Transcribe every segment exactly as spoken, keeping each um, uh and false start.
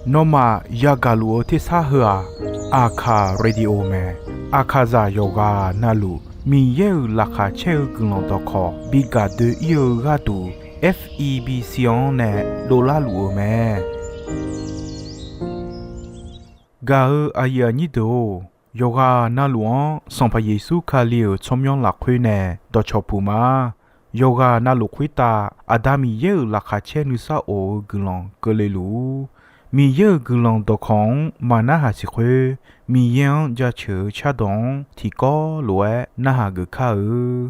Nawmaf yagaq luf-eu tersar heu-aq, Aqkaq Radio mae. Aqkaqzaq yawqghaq navluf Miqyaer-euq laqkhaq caer-eu guiqlanq dawqkawq bi gaq doe-ir-eu gharduq, F E B C-anr nae dovlar luf-euq mae. Gaq-eu aqyuif aqnyir deuq-or, yawqghaq navluf-anr Sanqpaq Yeqsur Kali-euq tsawrmyanr lafkhoer nae dawqcawq puq ma. Yawqghaq navluf khoertav Aqda Miqyaer-euq laqkhaq caer nuisar of-eu guiqlanq keuvle luf-ur. Miqyaer-euq guiqlanq dawqkawq-anr maqnarhaq siq khoer, Miqyaer-anr jaceuq-eu cardawq-anr tiqkawv lof-aer narhaq geuf kar-eu.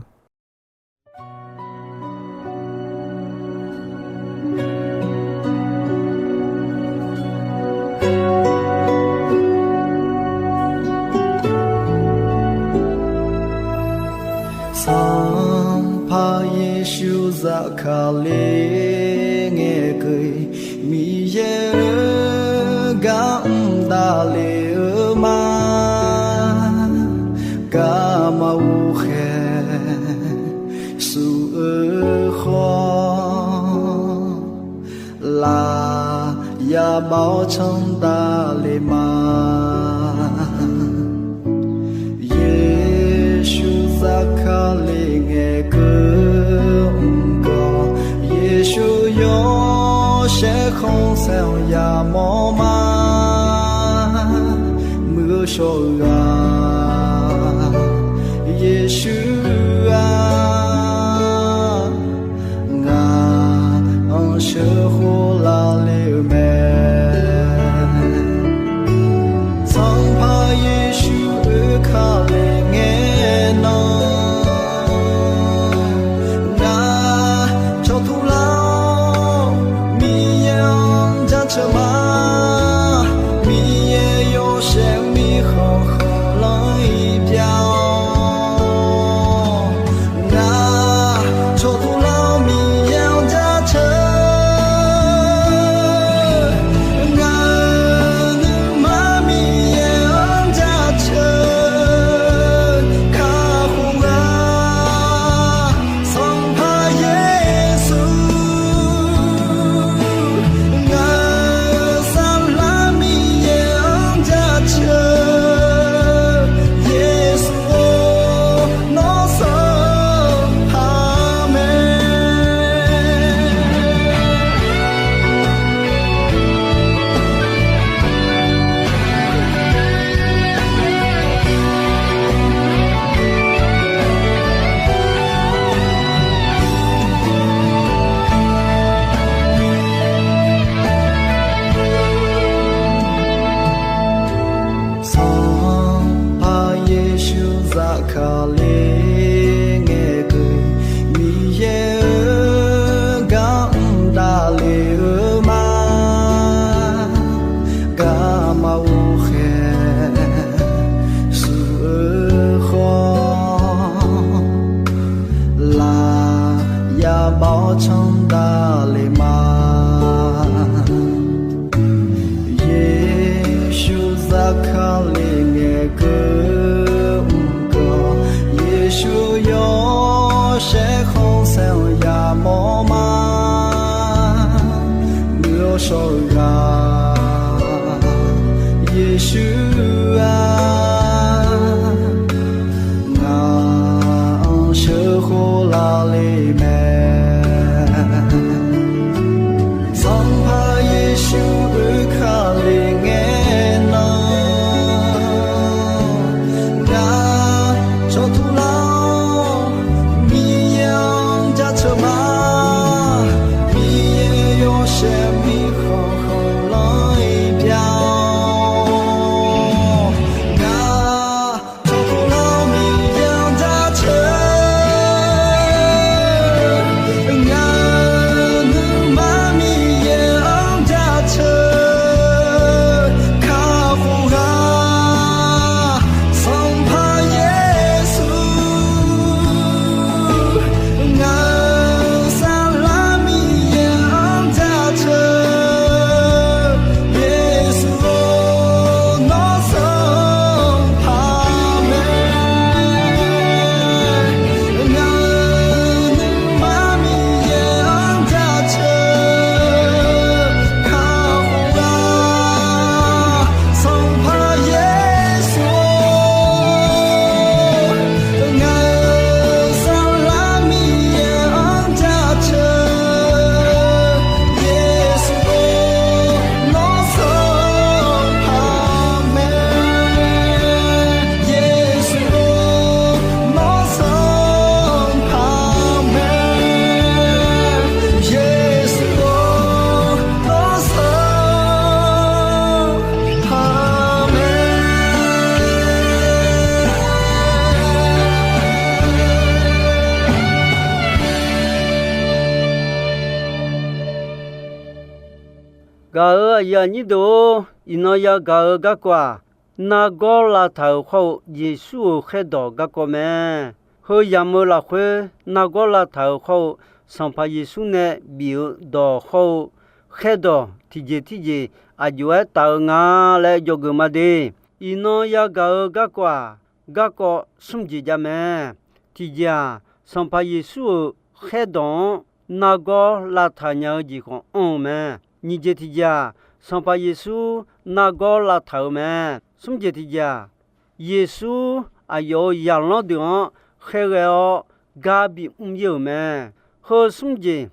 Sanqpaq Yeqsur zafkale ngae keuv-iq, Miqyaer-euq gar mr davle-eu ma. Garma ghoqkhaeq suf-eu khawf, laf yabav-awr canr davle ma. Yeqsur zafkale ngae keuv mr gawq, Yeqsur yawshaef khanqsaer-anr yamawr ma. Muiq-eu shawr-eu ghaq, Yeqsur-aq, ngaq-anr sheuqkhof lavle-eu mae. Sanqpaq Yeqsur oekale ngae nan, ngaq cawqtuq lar-awr Miqyaer-anr jaceuq ma. Miqyaer yawshaef mirkhanq khanqlanr-iq byav-awr, ngaq cawqtuq lar-awr Miqyaer-anr jaceuq. Ngaq-euq nuima Miqyaer-anr jaceuq kakhof-a. Sanqpaq Yeqsur, ngaq-euq saflar Miqyaer-anr jaceuq. Yeqsur-or, nawr sanqpaq mae. Sanqpaq Yeqsur zafkale ngae keuv-iq, Miqyaer-euq gar mr davle-eu ma. Garma ghoqkhaeq suf-eu khawf, laf yabav-awr canr davle ma. Yeqsur zafkale ngae keuv mr gawq, Yeqsur yawshaef khanqsaer-anr yamawr ma. Muiq-eu shawr-eu ghaq, Yeqsur-aq, ngaq-anr sheuqkhof lavle mae. Sanqpaq Yeqsur oekale ngae nan, ngaq cawqtuq lar-awr Miqyaer-anr jaceuq ma. Miqyaer yawshaef mirkhanq khanqlanr Gaq-euq aqyuif aqnyir deuq-or, iqnan yagaq-eu garkawv-aq, nargawr lavtaq-euq khawr-eu Yeqsur-euq khaerdawq garkawv mae. Heu yamq-eu lafkhoer nargawr lavtaq-euq khawr-eu Sanqpaq Yeqsur nae bif-eu dawq hawr-eu khaerdawq tiqjeq tiqjeq aqjox-aer taf-eu nga laer jawrgeuf ma de. Iqnan yagaq-eu garkawv-aq, garkawv smr jeq jav mae. Tiqjeq-aq, Sanqpaq Yeqsur-euq khaerdawq-anr nargawr lavtaq nya-eu jeq khawf anr-eu mae. Nyiq jeq tiqjeq-aq, Sanqpaq Yeqsur nargawr lavtaq-euq mae. Smr jeq tiqjeq-aq, Yeqsur aqyawf-euq zaqlanr deuq-anr khaerghae-awr gar bimr ir-euq mae. Heu smr jeq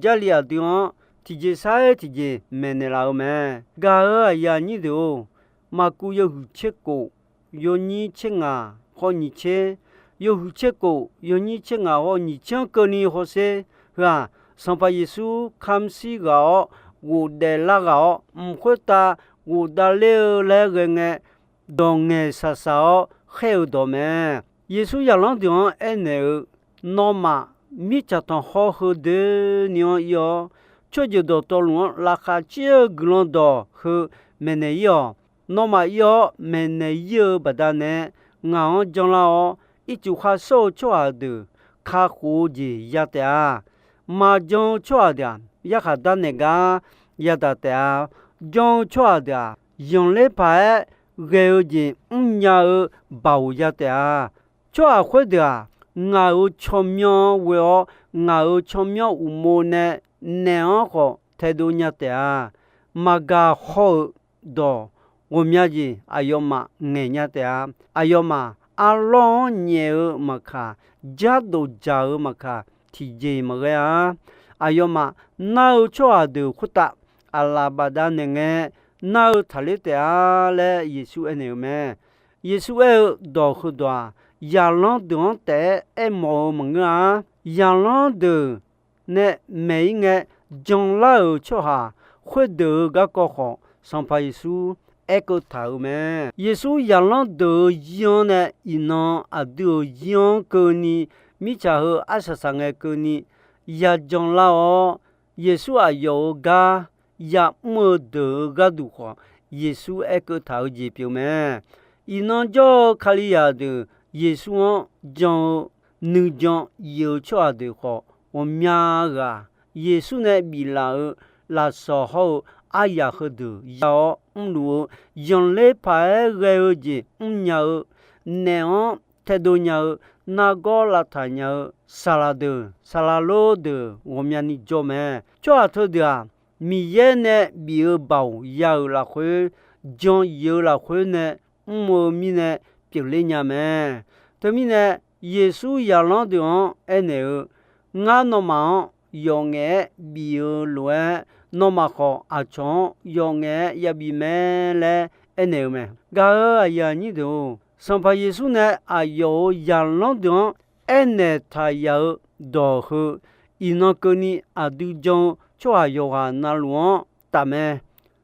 Jarlif aqdui-anr tiqjeq sar-aer tiqjeq maeqnaeq laf-eu mae. Gaq-euq aqyuif aqnyir deuq-or, Maqkuv yawhuiq tser kof, yawnyir tser ngaq hawr nyiq tser, yawhuiq tser kof, yawnyir tser ngaq hawr nyiq tser-anr keuvni hawsher. Heu-aq, Sanqpaq Yeqsur kamr shir ghaq-awr ghofdaef lar ghaq-awr, mq khoertav ghofdav ler-eu laer ghae ngae, dawq ngaeq shaqshaq-awr khaer-eu dawq mae. Yeqsur zaqlanr deuq-anr aernaeq-eu, Nawmaf mirtsaq tanqkhawr heu doeni-anr ir-awr, tsawrjeuq dawqtawvluf-anr laqkhaq caer-eu guiqlanq dawq heu maeqnaeq ir-awq. Nawmaf ir-awr maeqnaeq ir-eu baqdanae ngaq-anr janlar-awr, ircuf kharshawr-eu tsawrhaq deuq kakhof-eu jeq ya taef-a. Maqjan-eu tsawrhaq deuq-aq, yarkhaq darnaeq gar yadaq taef-a. Jan-eu tsawrhaq deuq-aq, zanqler paq-aer ghae-eu jeq mrnya-eu baoq ya taef-a. Tsawrhaq khoerdeuq-aq, ngaq-euq tsawrmyanr ghoe-awr, ngaq-euq tsawrmyanr uqmov nae naef-anr khawf taedov nya taef-a. Maqgaq haw-euq dawq ghawqmya jeq aqyawfmaf ngaeq nya taef-a. Aqyawfmaf arlawr-anr nyaef-eu maqkaq, jardof dzaq-eu maqkaq, tiqjeq-iq maqghae-a. Aqyawfmaf nar-eu tsawrhaq deuq khoertav aqlaf bafdav naeq ngae, nar-eu taqler taef-a laer Yeqsur aernaeq-eu mae. Yeqsur aer-eu dawq heudawq-aq, zaqlanr deuq-anr taef-aer aermawf-eu maqngeur-a. Zaqlanr deuq nae maeq-ir ngae, janlar-euq tsawrhaq khoerdeuq-euq garkawv khawf, Sanqpaq Yeqsur aerkeuv taq-euq mae. Yeqsur zaqlanr deuq-euq zir-anr nae iqnan aqdui-euq zir-anr keuvni, mirtsaq heu arsaq saq ngae keuvni yajan lar-awr, Yeqsur aqyawf-euq gar ya'mr-eu deuq-euq gharduq khawf, Yeqsur aerkeuv taq-eu jeq pyeuf mae. Iqnan jawr-eu Kalizaq deuq Yeqsur-anr jan-eu nuijan iq-eu tsawrhaq deuq khawf, ghawqmya ghaq Yeqsur nae biflaf-eu lafsawq hawr-eu aryaq heudeuq ya-awr mrluf-eu, zanqler paq-aer ghae-eu jeq mrnya-eu, naef-anr taedov nya-eu, nargawr lavtaq nya-eu saqlaq deuq, saqlaq lor deuq ghawqmyani jawr mae. Tsawrhaq teudeuq-aq, Miqyaer nae bif-eu baoq ya-euq lafkhoer, jan iq-eu lafkhoer nae mr-eu mirnae pyeufler nya mae. Teumirnae, Yeqsur zaqlanr deuq-anr aernaeq-eu, Ngar nawmaf-anr yawf ngaef-aer bif-eu lof-aer, nawmaf khawf aqcawq-anr yawf ngaef-aer yabif mae laer aernaeq-eu mae. Gaq-euq aqyuif aqnyir deuq-or, Sanqpaq Yeqsur nae aqyawf-euq zaqlanr deuq-anr aernaeq taq yaf-eu dawq heu, iqnan keuvni aqdui jan-eu tsawrhaq yawqghaq navluf-anr taf mae.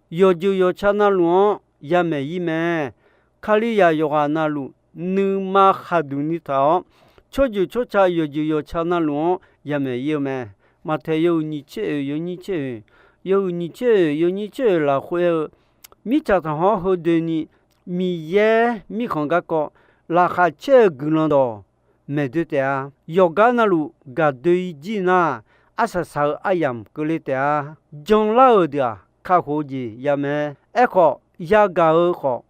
Yawqjeuq yawqtsa navluf-anr yamaeq ir mae. Kalizaq yawqghaq navluf nuima khaqduq ni taq-awr, tsawrjeuq tsawrca yawqjeuq yawqtsa navluf-anr yamaeq ir-eu mae. Maqtaeq yawhuiq nyiq tser oeq yawnyir tser oeq, yawhuiq nyiq tser oeq yawnyir tser oeq lafkhoer-eu, mirtsaq tanqkhawr heu doeni Miqyaer mirkhanq garkawv laqkhaq caer-eu guiqlanq dawq maeqdoe taef-a. Yawqgar navluf gaqdoe-ir jir nar, arsaq saq-eu aryamq keuvle taef-a. Janlar-euq deuq-aq, kakhof-eu jeq ya mae. Aerkhawf, yagaq-eu khawf,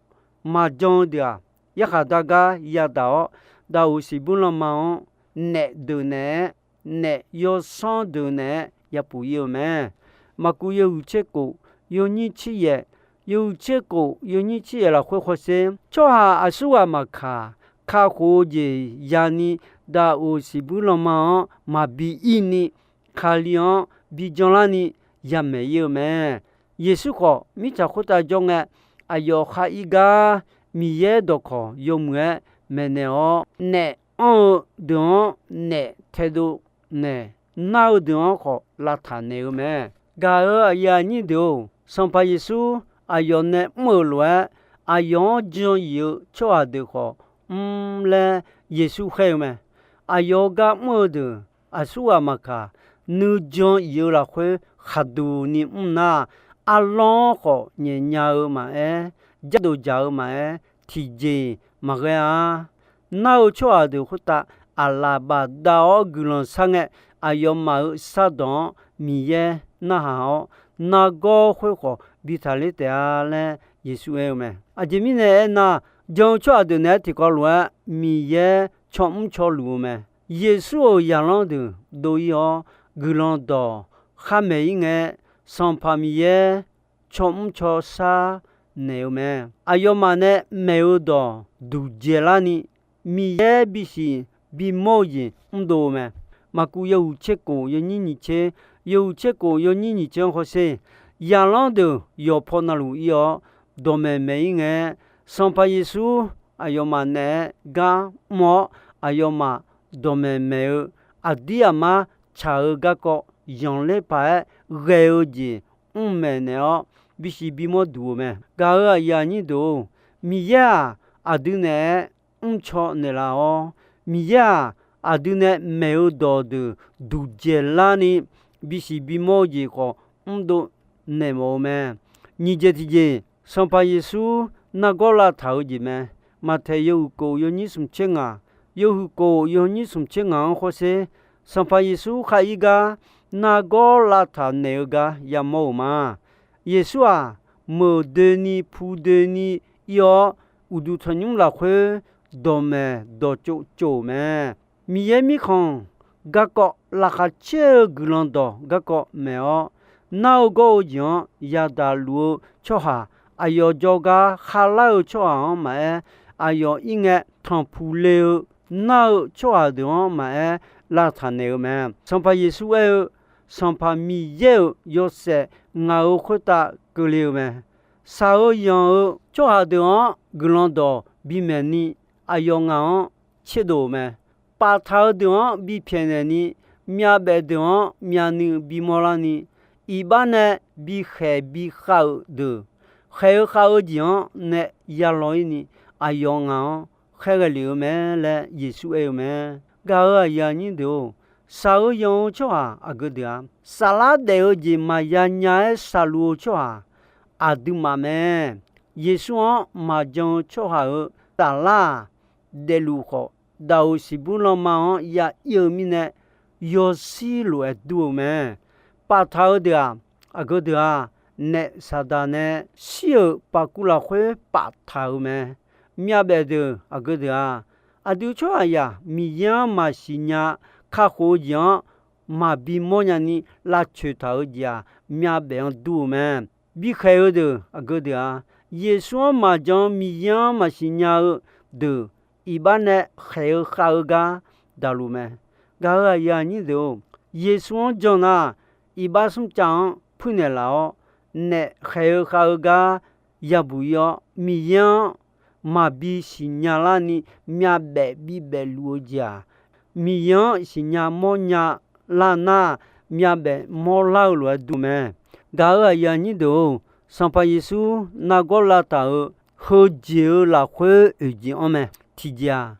maqjan-eu deuq-aq, yarkhaq dar gar yadaq-awr, daqoq siqbuir lanma-anr naef deuq naeq-aer, naef yawsanr deuq naeq-aer yapuf ir-eu mae. Maqkuv yawhuiq tser kof, yawnyir tser yaef, yawhuiq tser kof yawnyir tser yaef lafkhoer hawsher, tsawrhaq aqsurghaq maqkaq, kakhof-eu jeq yani, daqoq siqbuir lanma-anr maqbi ir ni, Kali-anr bi janlarni yamaeq ir-eu mae. Yeqsur khawf, mirtsaq khoertav jawr ngae, aqyawf khar ir gar Miqyaer dawqkawq yawmuiq-aer maeqnaeq-awr, naef anr-eu deuq-anr naef taedov naeq, nar-eu deuq-anr khawf lavtaq naeq-eu mae. Gaq-euq aqyuif aqnyir deuq-or, Sanqpaq Yeqsur aqyawf nae mr-euq lof-aer, aqyawf-anr jan-ir-eu tsawrhaq deuq khawf mr laer Yeqsur khaer-eu mae. Aqyawf-euq gar mr-eu deuq aqsurghaq maqkaq, nuijan-ir-eu lafkhoer khaqduq ni mr nar, arlanr-anr khawf nyaefnya-eu maqaer, jardov dzaq-eu maqaer, tiqjeq-iq maqghae-a. Nar-eu tsawrhaq deuq khoertav aqlaf bafdav-awr guiqlanq shar ngae, aqyawfmaf-euq shardawq-anr Miqyaer narhaq-awr, nargawr khoerkhawf bi taqler taef-a laer Yeqsur aer-eu mae. Aqjeq mirnae aernar, jan-eu tsawrhaq deuq naeq-aer tiqkawv lof-aer Miqyaer cawmr cawluf-eu mae. Yeqsur-euq zaqlanr deuq dov-ir-awr, guiqlanq dawq khar maeq-ir ngae, Sanqpaq Miqyaer cawmr cawshar naeq-eu mae. Aqyawfmaf nae maeq-eu dawq duqdzaeq larni, Miqyaer bisiq bimawr-eu jeq mrdov-eu mae. Maqkuv yawhuiq tser kof yawnyir nyiq tser, yawhuiq tser kof yawnyir nyiq tser-anr hawsher, zaqlanr deuq yawqpaw navluf ir-awr, dawqmaeq maeq-ir ngae, Sanqpaq Yeqsur aqyawfmaf naeq-aer gar mr-awr, aqyawfmaf dawqmaeq maeq-eu, aqdir aqmar tsaq-eu garkawv zanqler paq-aer ghae-eu jeq mrmaeq naeq-awr, bisiq bimawr duq-eu mae. Gaq-euq aqyuif aqnyir deuq-or, Miqyaer-aq, aqdui naeq-aer mrcaw naeqlaf-awr, Miqyaer-aq, aqdui nae maeq-eu dawqdeuq duqdzaeq larni, bisiq bimawr-eu jeq khawf mrdov naeq mawf-eu mae. Nyiq jeq tiqjeq, Sanqpaq Yeqsur nargawr lavtaq-eu jeq mae. Maqtaeq yawhuiq kof yawnyir smq tser ngaq, yawhuiq kof yawnyir smq tser ngaq-anr hawsher, Sanqpaq Yeqsur khar ir gar nargawr lavtaq naeq-eu gar yamawr-euq ma. Yeqsur-aq, meuq doeni pu doeni ir-awr, uqduq tanqnymr lafkhoer dawqmaeq dawqtsov tsov-euq mae. Miqyaer Mirkhanq garkawv laqkhaq caer-eu guiqlanq dawq garkawv maeq-awr, nar-eu gawr-eu jeq-anr yadaq luf-eu tsawrhaq, aqyawf jawrgar kharlar-eu tsawrhaq-anr maqaer, aqyawf ir ngae tanqpuq le-eu nar-eu tsawrhaq deuq-anr maqaer, lavtaq naeq-eu mae. Sanqpaq Yeqsur aer-eu, Sanqpaq Miqyaer-euq yawshaef ngaq-euq khoertav keuvle-eu mae. Shaq-eu yanq-eu tsawrhaq deuq-anr guiqlanq dawq bimaeq ni, aqyawf ngaq-anr tserdov-euq mae. Paftaq-eu deuq-anr bipyaeq naeq ni, myavbaef deuq-anr myavnuiv bimawr larni, iqbax nae bikhaeq bikhav-euq deuq, khaeq-eu khav-eu jeq-anr nae yalaw-ir ni, aqyawf ngaq-anr khaerghae lef-eu mae laer Yeqsur aer-eu mae. Gaq-euq aqyuif aqnyir deuq-or, shaq-eu yanq-eu tsawrhaq aqgeu deuq-aq, saflar daef-eu jeq maqya nya-aer shaqluf-eu tsawrhaq aqduimaf mae. Yeqsur-anr maqjan-eu tsawrhaq-euq saflar-aq, daefluf khawf, daq-euq siqbur lanma-anr ya ir-eu mirnae, yawshir lof-aer dur-eu mae. Paftaq-eu deuq-aq, aqgeu deuq-aq, naef Saqdaq nae shir-euq pafkuv lafkhoer paftaq-euq mae. Myavbaef deuq aqgeu deuq-aq, aqdui tsawrhaqzaq Miqyaer-anr maqsiq nya kakhof-eu jeq-anr maqbi mawrnya ni lavcoeq taq-eu jeq-aq, myavbaef-anr dur-eu mae. Bikhaeq-eu deuq aqgeu deuq-aq, Yeqsur-anr maqjan Miqyaer-anr maqsiq nya-eu deuq iqbax nae khaeq-eu khav-eu gar daqluf mae. Gaq-euq aqyuif aqnyir deuq-or, Yeqsur-anr jan nar, iqbax smrcav-anr puirnaeq laf-awr, naef khaeq-eu khav-eu gar yabuq ir-awr, Miqyaer-anr maqbi siqnya larni myavbaef bibaef luf-eu jeq-aq, Miqyaer-anr siqnya mawrnya lar nar, myavbaef mawrlar-eu lof-aer dur mae. Gaq-euq aqyuif aqnyir deuq-or, Sanqpaq Yeqsur nargawr lavtaq-euq heujeq-eu lafkhoer oeq jeq-anr mae. Tiqjeq-aq,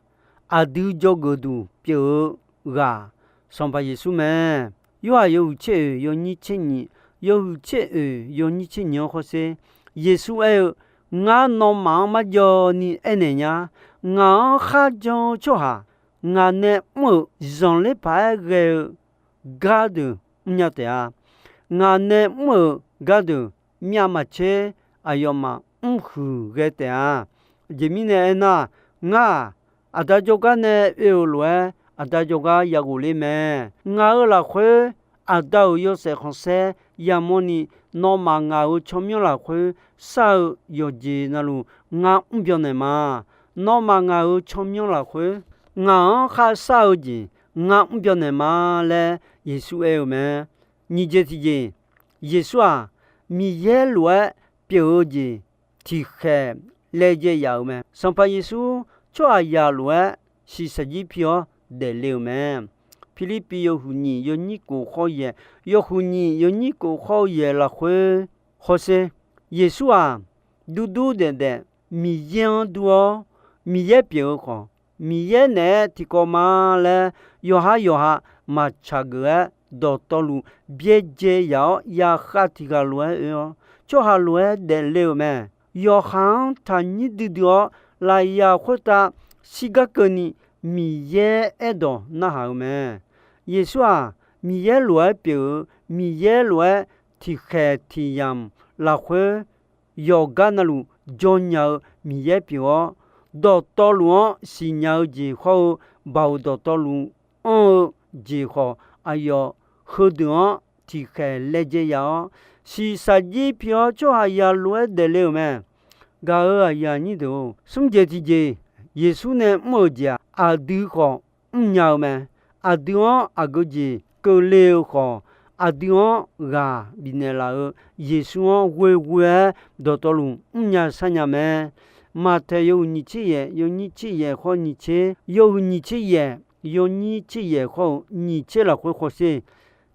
aqdui dzawgeuf duq pyeuf-eu ghaq, Sanqpaq Yeqsur mae. Yorhaq yawhuiq tser oeq yawnyir tser nyiq, yawhuiq tser oeq yawnyir tser nyiq-anr hawsher, Yeqsur aer-eu, Ngar nawmaf-anr marjawv ni aernaeq nya. Ngaq-anr kharjan-eu tsawrhaq, ngaq nae mr-euq zanqler paq-aer ghae-eu gardeuq mrnya taef-a. Ngaq nae mr-euq gardeuq myavmaqtser aqyawfmaf mrhuiq ghae taef-a. Aqjeq mirnae aernar, ngar-aq, Aqda jawrgar nae oe-euq lof-aer, Aqda jawrgar ya ghofler mae. Ngaq-euq lafkhoer Aqda-euq yawshaef khanqsaer yamawrni, nawmaf ngaq-euq tsawrmyanr lafkhoer shar-eu yawqjeq navluf ngar mrbyan naeq ma. Nawmaf ngaq-euq tsawrmyanr lafkhoer ngaq-anr kharshar-eu jeq ngar mrbyan naeq ma laer Yeqsur aer-eu mae. Nyiq jeq tiqjeq, Yeqsur-aq, Miqyaer lof-aer pyeuf-eu jeq tiqkhaeq laejae yaf-euq mae. Sanqpaq Yeqsur tsawrhaqzaq lof-aer shiqshaq jir pi-awr daefle-euq mae. Pirlirpiv yawhuiq nyiq yawnyir kof khawr yaeq, yawhuiq nyiq yawnyir kof khawr yaeq lafkhoer hawsher, Yeqsur-aq, durdur daefdaef Miqyaer-anr dur-awr, Miqyaer pyeuf-eu khawf, Miqyaer naeq-aer tiqkawv ma laer yawqha yawqha maqtsaq geuf-aer dawqtawvluf byaerdzae yaf-awr, yaqkhav tiq ghaq lof-aer oe-awr, tsawrhaq lof-aer daefle-euq mae. Yawqha-anr taqnyir duidui-awr, lafyaq khoertav shirgar keuvni Miqyaer aerdawq narhaq-eu mae. Yeqsur-aq, Miqyaer lof-aer pyeuf-eu, Miqyaer lof-aer tiqkhaeq tiqyamq lafkhoer yawqgar navluf jawrnya-eu Miqyaer pyeuf-awr, dawqtawvluf-anr siqnya-eu jeq hawr-eu, baoq dawqtawvluf anr-eu jeq khawf, aqyawf heudeuq-anr tiqkhaeq laejae yaf-awr, shiqshaq jir pi-awr tsawrhaqzaq lof-aer daefle-euq mae. Gaq-euq aqyuif aqnyir deuq-or, smrjeq tiqjeq Yeqsur nae mr-euq jeq-aq, aqdui khawf mrnya-eu mae. Aqdui-anr aqgeu jeq keuvle-eu khawf, aqdui-anr ghaq bifnaeq laf-eu Yeqsur-anr ghoeghoe-aer dawqtawvluf mrnya sharnya mae. Maqtaeq yawhuiq nyiq tser yaeq, yawnyir tser yaeq khawr nyiq tser, yawhuiq nyiq tser yaeq, yawnyir tser yaeq khawr-eu nyiq tser lafkhoer khawsher.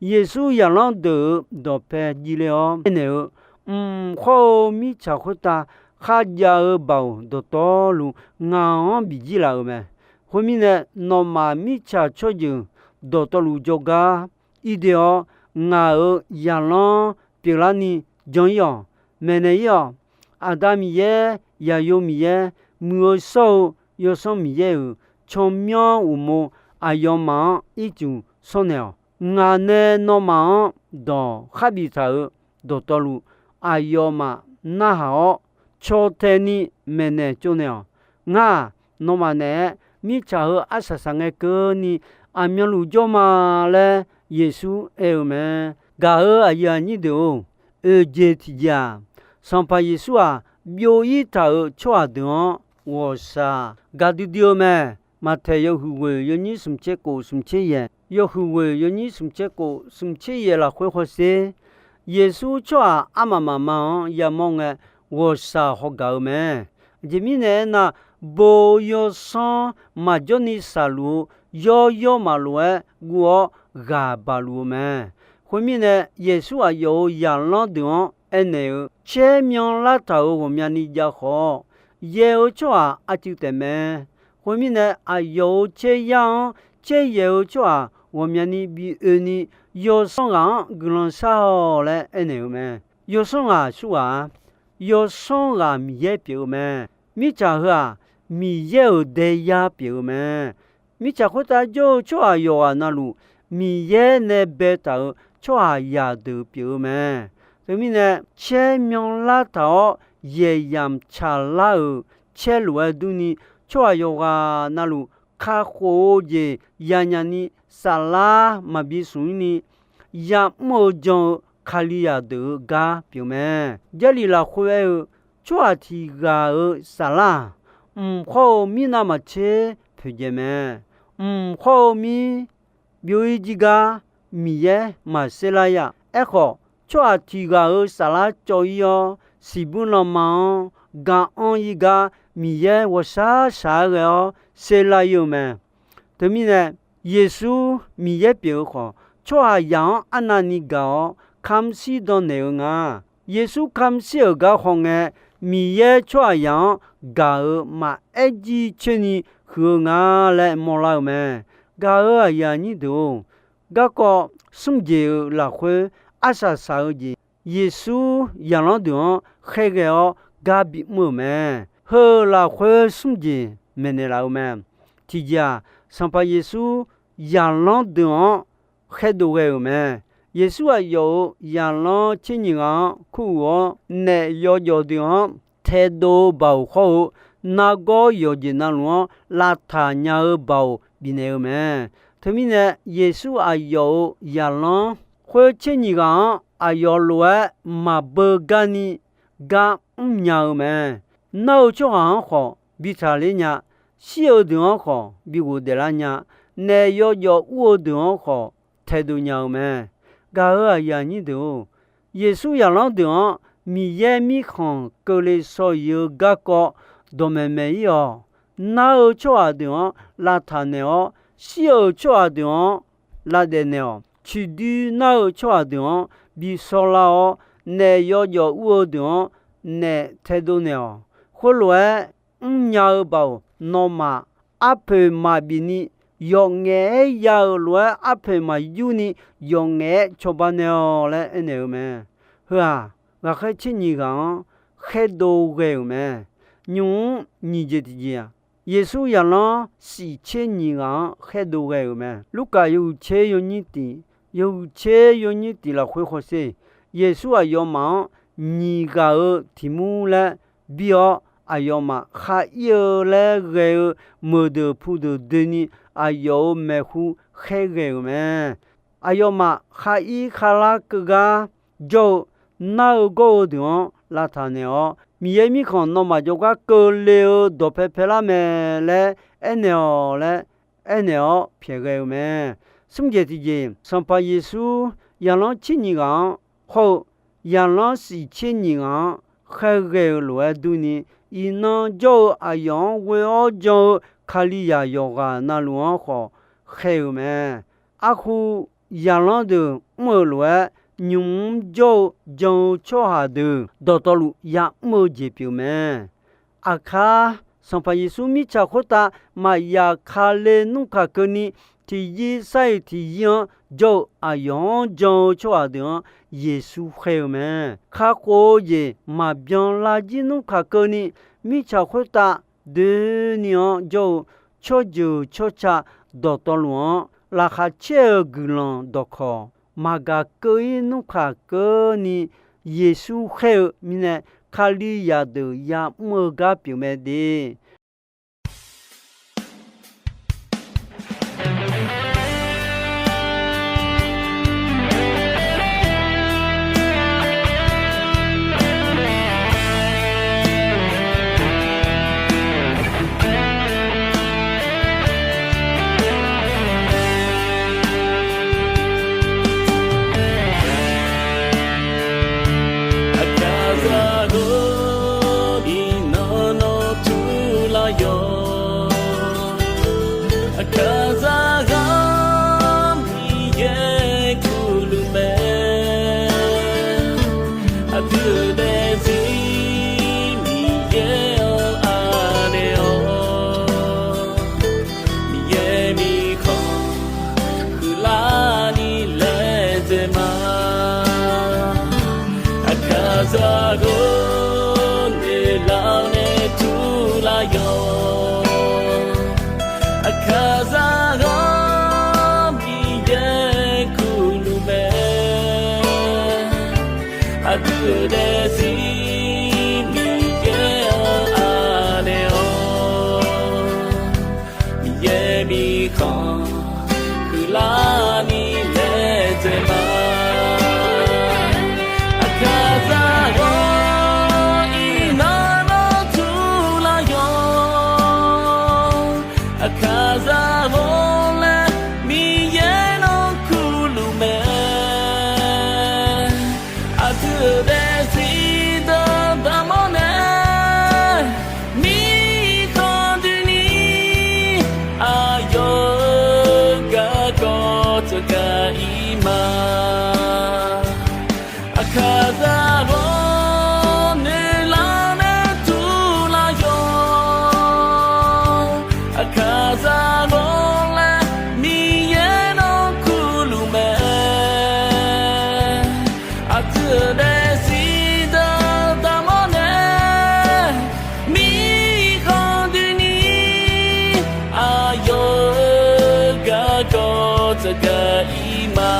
Yeqsur zaqlanr deuq-euq dawqpae jiv le-awr aernaeq-eu, Mq khawr-eu mirtsaq khoertav kharjav-eu baoq dawqtawvluf ngaq-anr bijir laf-euq mae. Khoermirnae, nawmaf mirtsaq tsawrjeuq dawqtawvluf jawrgar ir doe-awr, ngaq-euq zaqlanr pyeuflarni jan ir-awq. Maeqnaeq ir-awq. Aqda Miqyaer, Zaqyo Miqyaer, muiq-eu shawr-eu Yawsanr Miqyaer-euq tsawrmyanr uqmov aqyawfmaf-anr ircuf shawrnaeq-awq. Ngaq nae nawmaf-anr dawq kharbif taq-euq dawqtawvluf, aqyawfmaf narhaq-awr caw tae ni maeqnaeq tsovnaeq-awq. Ngar-aq, nawmaf naeq-aer mirtsaq heu arsaq saqngae keuvni aqmyanluf jawr ma laer Yeqsur aer-eu mae. Gaq-euq aqyuif aqnyir deuq-or, oeq jeq tiqjeq-aq, Sanqpaq Yeqsur-aq, byov ir taq-euq tsawrhaq deuq-anr ghawqshaq gaqdui dui-eu mae. Maqtaeq yawhuiq ghoeq yawnyir smq tser kof smq tser yaeq, yawhuiq ghoeq yawnyir smq tser kof smq tser yaeq lafkhoer hawsher. Yeqsur tsawrhaq armaf mafma-anr yamawr ngae, ghawqshaq hawgaq-eu mae. Aqjeq mirnae aernar, bo yawsanr maqjawr ni shaqluf-eu yawr yawr maqlof-aer guv-awr ghaq baq luf-eu mae. Khoermirnae, Yeqsur aqyawf-euq zaqlanr deuq-anr aernaeq-eu, Caer myanlar taq-euq ghawqmyani jav khawf, yaer-eu tsawrhaq arcuiv taef mae. Khoermirnae, aqyawf-euq caeryar-anr caeryaeq-eu tsawrhaq ghawqmyani bi oe ni, yawsanr ghaq-anr guiqlanq shar-awq laer aernaeq-eu mae. Yawsanr ghaq aqsurghaq-a, yawsanr ghaq Miqyaer pyeuf-eu mae. Mirtsaq heu-aq, Miqyaer-euq daeyar pyeuf-eu mae. Mirtsaq khoertav jawr-eu tsawrhaq yawqghaq navluf, Miqyaer nae baetaq-euq tsawrhaqzaq deuq pyeuf-eu mae. Teumirnae, caer myanlar taq-awr yaeq yamq tsaqlar-euq caer lof-aer durni, tsawrhaq yawqghaq navluf kakhof-eu jeq yanyaf ni, saflar maqbi smq-ir ni, ya'mr-eu jan-eu Kalizaq deuq-euq gar pyeuf mae. Jarlif lafkhoer aer-eu, tsawrhaq tiq ghaq-euq saflar-aq, mq khawr-eu mirnav maqtser poeqdzaeq mae. Mq khawr-eu mir byov-ir jir gar Miqyaer maqser lar-a. Aerkhawf, tsawrhaq tiq ghaq-euq saflar cawv-ir-awr, siqbur lanma-anr ga anr-ir gar Miqyaer ghawqshaq shaq-aer ghae-awr ser lar-ir-eu mae. Teumirnae, Yeqsur Miqyaer pyeuf-eu khawf, tsawrhaqzaq-anr arnavni gaq-awr kamq shir dan naeq-eu nga. Yeqsur kamq shir-euq gar hawngae, Miqyaer tsawrhaqzaq-anr gaq-euq maqaer jircoer ni huiq-eu nga laer mawrlar-eu mae. Gaq-euq aqyuif aqnyir deuq-or, garkawv smr jeq-euq lafkhoer arsaq saq-eu jeq, Yeqsur zaqlanr deuq-anr khaerghae-awr gar bimr-euq mae. Heu-euq lafkhoer smr jeq maeqnaeq laf-eu mae. Tiqjeq-aq, Sanqpaq Yeqsur zaqlanr deuq-anr khaerdov ghae-euq mae. Yeqsur aqyawf-euq zaqlanr tser nyiq ghaq-anr kuruq-awr, naef yawjawf deuq-anr taedov-eu baoq hawr-eu, nargawr yawqjeq navluf-anr lavtaq nya-eu baoq bifnaeq-eu mae. Teumirnae, Yeqsur aqyawf-euq zaqlanr khoer tser nyiq ghaq-anr aqyawf lof-aer maqbeu garni gar mrnya-eu mae. Nar-eu tsawrhaq-anr khawf bi taqler nya. Shir-eu deuq-anr khawf bi ghofdaef lar nya. Naef yawjawf ur-eu deuq-anr khawf taedov nya-eu mae. Gaq-euq aqyuif aqnyir deuq-or, Yeqsur zaqlanr deuq-anr Miqyaer mirkhanq keuvle shaw-ir-eu garkawv dawqmaeq maeq-ir-awq. Nar-eu tsawrhaq deuq-anr lavtaq naeq-awr, shir-euq tsawrhaq deuq-anr lavdaef naeq-awq. Ciqdui nar-eu tsawrhaq deuq-anr bi shawrlar-awr, naef yawjawf ur-eu deuq-anr naef taedov naeq-awq. Khoerlof-aer mrnya-eu baoq nawmaf arpoeq maqbif ni, yawf ngaef-aer ya-euq lof-aer arpoeq maqyur ni, yawf ngaef-aer cawba naeq-awq laer aernaeq-eu mae. Heu-aq, ghaqkhaer tser nyiq ghaq-anr khaerdov ghae-euq mae. Nymq-mr nyiq jeq tiqjeq-aq, Yeqsur zaqlanr shif tser nyiq ghaq-anr khaerdov ghae-euq mae. Lurkaf yawhuiq tser yawnyir tiq, yawhuiq tser yawnyir tiq lafkhoer hawsher, Yeqsur aqyawfmaf-anr nyiq ghaq-euq tiq mur laer bir-awr, aqyawfmaf khar-ir-eu laer ghae-eu meuqdeuq pudeuq doeni, aqyawf-euq maeqhu khaerghae-euq mae. Aqyawfmaf khar-ir kharlar keuv gar jawr-eu nar-eu gawr-eu deuq-anr lavtaq naeq-awr, Miqyaer Mirkhanq nawmaf jawrgar keuvle-eu dawqpae paelar mae laer aernaeq-awq laer aernaeq-awr pyaeqghae-eu mae. Smr jeq tiqjeq, Sanqpaq Yeqsur zaqlanr tser nyiq ghaq-anr hawr-eu zaqlanr shif tser nyiq ghaq-anr khaerghae-eu lof-aer durni, iqnan jawr-eu aqyawf-anr ghoe-awr jan-eu Kalizaq yawqghaq navluf-anr khawf khaer-euq mae. Arhu zaqlanr deuq mr-euq lof-aer, nymq-mr jawr-eu jan-eu tsawrhaq deuq dawqtawvluf ya'mr-eu jeq pyeuf mae. Aqkar, Sanqpaq Yeqsur mirtsaq khoertav maqyaf kale nmr kaq keuvni, tiqyir sar-iq tiqyir-anr jawr-eu aqyawf-anr jan-eu tsawrhaq deuq-anr Yeqsur khaer-eu mae. Kakhof-eu jeq maqbyan lavjir nmr kaq keuvni, mirtsaq khoertav doeni-anr jawr-eu tsawrjeuq tsawrca dawqtawvluf-anr laqkhaq caer-eu guiqlanq dawqkawq maqgaq keuv-ir nmr kaq keuvni, Yeqsur khaer-eu mirnae, Kalizaq deuq ya'mr-eu gar pyeuf mae de. Aqkaqzaq ghawqni nan nawr turlar yawq. Aqkaqzaq ghawqni Miqyaer kurluf mae. Aqdui-euq daefzir Miqyaer-anr anaeq-awr, Miqyaer mirkhanq huiqlarni laedzae ma. Aqkaqzaq ghawqni nan nawr turlar yawq. Aqkaqzaq ghawq Miqyaer kurluf mae. Aqdui-euq daefzir Miqyaer-anr anaeq-awr, Miqyaer mirkhanq huiqlarni laedzae ma. Aqkaqzaq ghawq iqnan nawr turlar yawq. Aqkaqzaq ghawq laer Miqyaer nawr kurluf mae. Aqdui-euq daefzir deuq daqmawr nae, mirkhanq doeni aqyawf-euq garkawv tsawrgaq-ir ma. Aqkaqzaq ghawq noeqlar nae turlar yawq. Aqkaqzaq ghawq laer Miqyaer nawr kurluf mae. Aqdui-euq daefzir deuq daqmawr nae, mirkhanq doeni aqyawf-euq garkawv tsawrgaq-ir ma.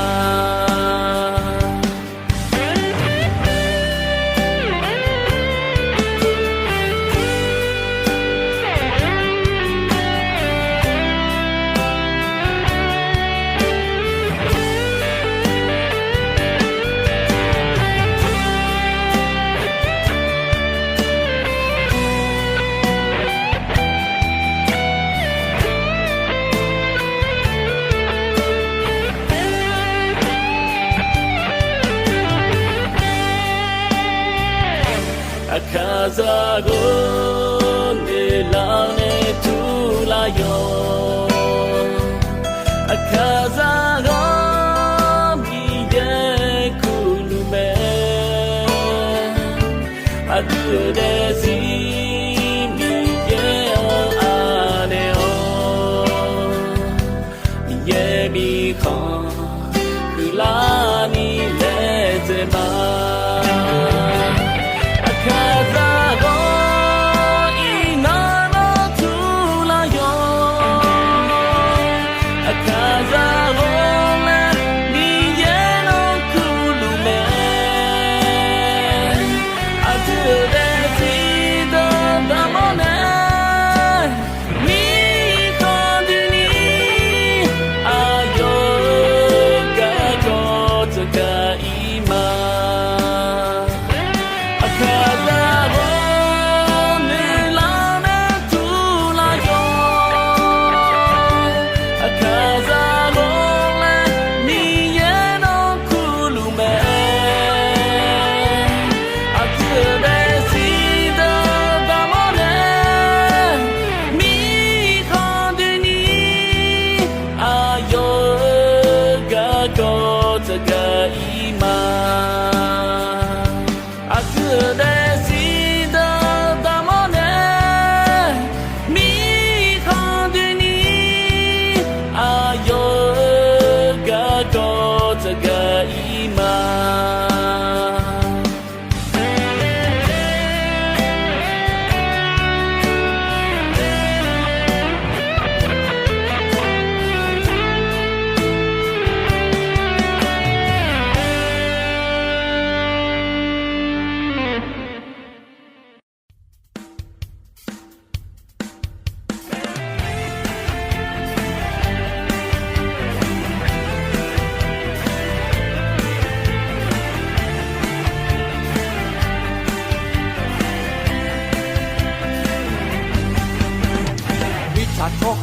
Aqkaqzaq ghawq noeqlar nae turlar yawq. Aqkaqzaq ghawq Miqyaer kurluf mae. Aqdui-euq daefzir Miqyaer-anr anaeq-awr, Miqyaer mirkhanq huiqlarni laedzae ma.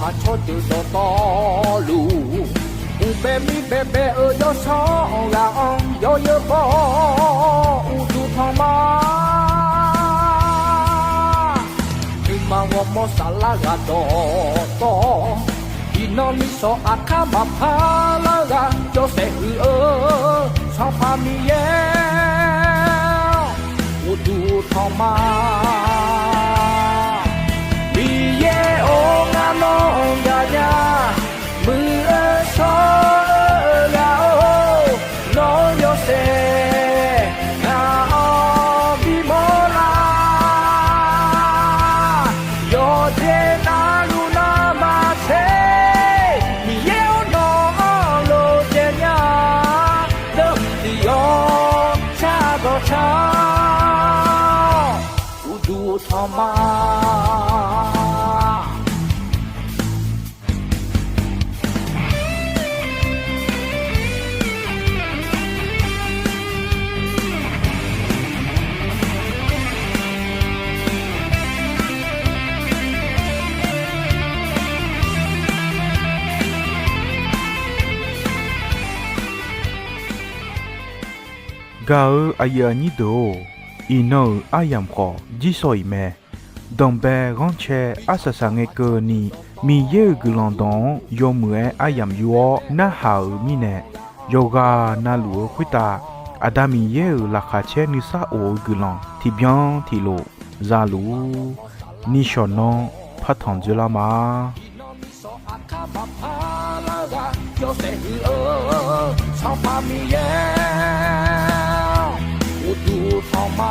Aqcawq deuq dawqtawvluf, uqbae mir baebae-eu yawsanr ghaq-anr yawzeu baw-awr uqduq tanq ma. Nuima ghawrmawr saflar ghaq dawqtawv, iqnan misanq aqkar maqpar lar ghaq yawshaef huiq-eu Sanqpaq Miqyaer-awr, uqduq tanq ma. Miqyaer-or, ngar nawr gaqnya, muiq-eu shawr-eu ghaq-or, nawr yawshaef ngaq-anr bimawr lar. Yawqjeq navluf navmaqtser, Miqyaer-or, nawq-anr lof jaev nya, deuq tiq yawq shardawq car-awr, uqduq tanq ma. Gaq-eu aqyuif aqnyir deuq-or, iqnan-euq aryamq khawf jirsawq iq mae. Danqbae ghanrcae arsaq saq ngae keuvni, Miqyaer-euq guiqlanq dawq-anr yawmuiq-aer aryamq yur-awr narhaq-euq mirnae, yawqghaq navluf-eu khoertav Aqda Miqyaer-euq laqkhaq caer nuisar of-eu guiqlanq tiqbyan tiqlof zaluf-ur. Nishawq nanr partanq dzoerlar ma. Aqkar maqpar lar ghaq yawshaef huiq-eu Sanqpaq Miqyaer, uqduq tanq ma.